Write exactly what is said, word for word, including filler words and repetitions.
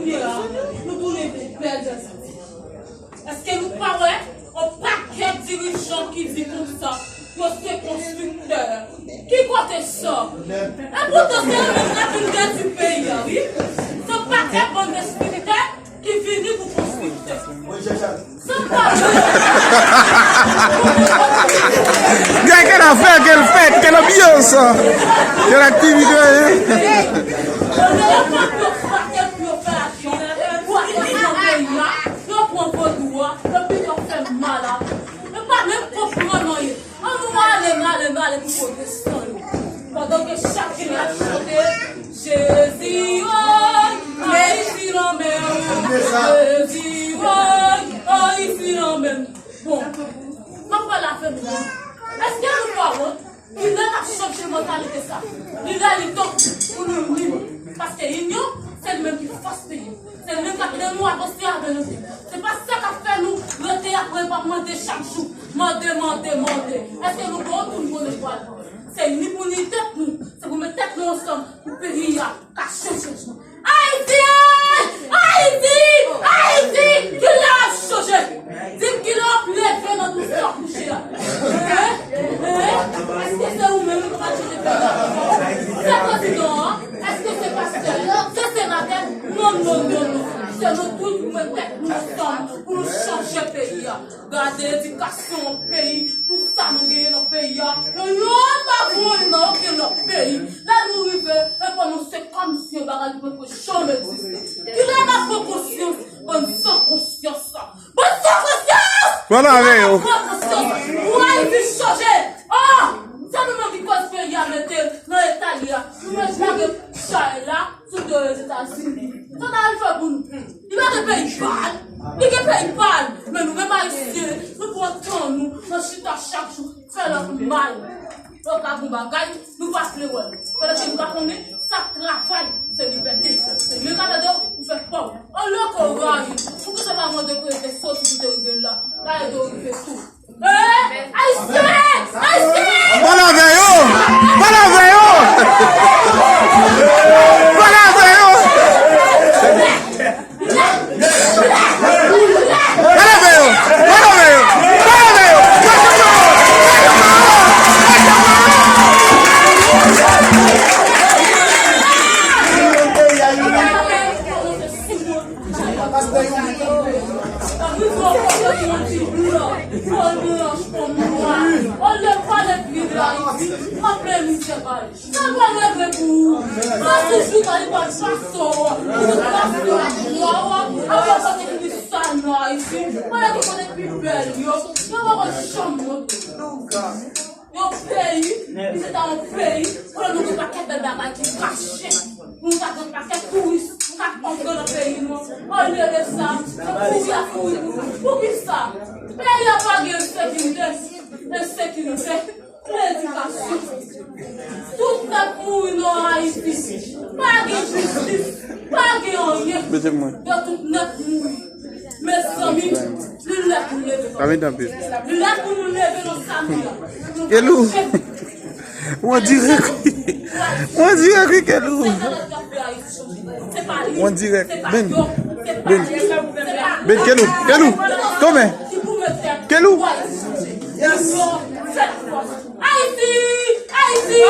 Kounya, nou tounen pou bèl bèl soti. Èske nou pa wè yon pakèt dirijan ki di konsa yo se konstriktè? Ki kote sa? E poutan se yo menm k ap vin dètwi peyi a, wi. Se yon pakèt bann destriktè ki vini pou konstriktè. Sa pa vre. Gade quelle affaire, quelle fête, quelle ambiance, quelle activité, hein? Olye yo pa pran pakèt pou yo fè aksyon pou aksyon peyi a, yo pran vodou a, epi yo fè mal a. Yo pa menm konprann anyen. An nou ale, n ale, n ale pou kote san yo. Pandan ke chak gen ap chante, Jezi, woy, Ayiti nan men w. Jezi, woy, Ayiti nan men w. Bon, m ap pale avè nou. Èske nou pa wont? Li lè n ap chanje mantalite sa. Li lè li tan pou nou ini. Paske inyon, se li menm ki fòs peyi. Se li menm k ap fè nou avanse avè nou. Se pa sa k ap fè nou rete apre p ap mande chak jou. Mande, mande, mande. Èske nou gen yon moun konnen pral? Se ni pou ni tèt nou. Se pou met tèt nou ansanm pou peyi a ka chanje. Ayiti! Ayiti! Ayiti! Kilè w ap chanje? Di m kilè w ap leve nan tout sa w kouche a? Hein? Hein? Èske se ou menm ki pral chanje peyi a? Se prezidan an? Èske se pastè? Se senatè? Non, non, non, non. Se nou tout pou met tèt nou ansanm pou nou chanje peyi a. Gade edikasyon peyi, tout sa nou genyen nan peyi a, nou youn pa voye nan okenn lòt peyi. Lè nou rive, e kòmanse kòmsi yon bagay ki potko janm egziste. Kilè n ap pran konsyans, bann san konsyans sa? Bann san konsyans! Pale avè yo. Kilè n ap pran konsyans pou Ayiti chanje? Ah! Se nou menm ki koz peyi a mete nan eta li a. Nou menm lage chay la sou do Etazini. Sa ta al fè pou nou? Li pa gen peyi pa l. Li gen peyi pa l. Men nou menm Ayisyen, nou pran tan nou nan chita chak jou, fè lòt mal. Lè w ka gon bagay, nou pa vle wè l. Paske nou pa konnen sa k travay, se libète. Se li k ap ede w pou fè pa w. Olye ke w rayi l, poukisa w pa mande pou l te soti pou te rive la? La ede w rive tou. Eh, Ayisyen! Ayisyen! Pale avè yo! Pale avè yo! Pale avè yo! Pale avè yo! Pale avè yo! Pale avè yo! Pastè yo, Olye pale peyi Dayiti, anpil mizè bay. Sa pral regle pou ou? Sa toujou ta li pral pase w. Ou pase w ak mwa w. Apre sa te ki sa nan Ayiti. Wala ki kote pi bèl yo. Yo pa konn chanm monte. Yon peyi, li se ta yon peyi, kote nou gen pakèt bèl bagay ki kache. Nou ta gen pakèt touris k ap antre nan peyi nou. Olye de sa, se kouri ap kouri pou, pou kisa? Peyi a pa gen sekirite. Ensekirite, ledikasyon. Tout nèg mouri nan Ayiti. Pa gen jistis, pa gen anyen. Yo tout nèg mouri. Mezanmi, li lè pou nou leve. Li lè pou nou leve nan sa nou ye. Kelou. On dirait que, on dirait que Kelou. On dirait. Ben. Ben. Ben, Kelou. Kelou. Kòmè. Kelou. Ayiti! Ayiti!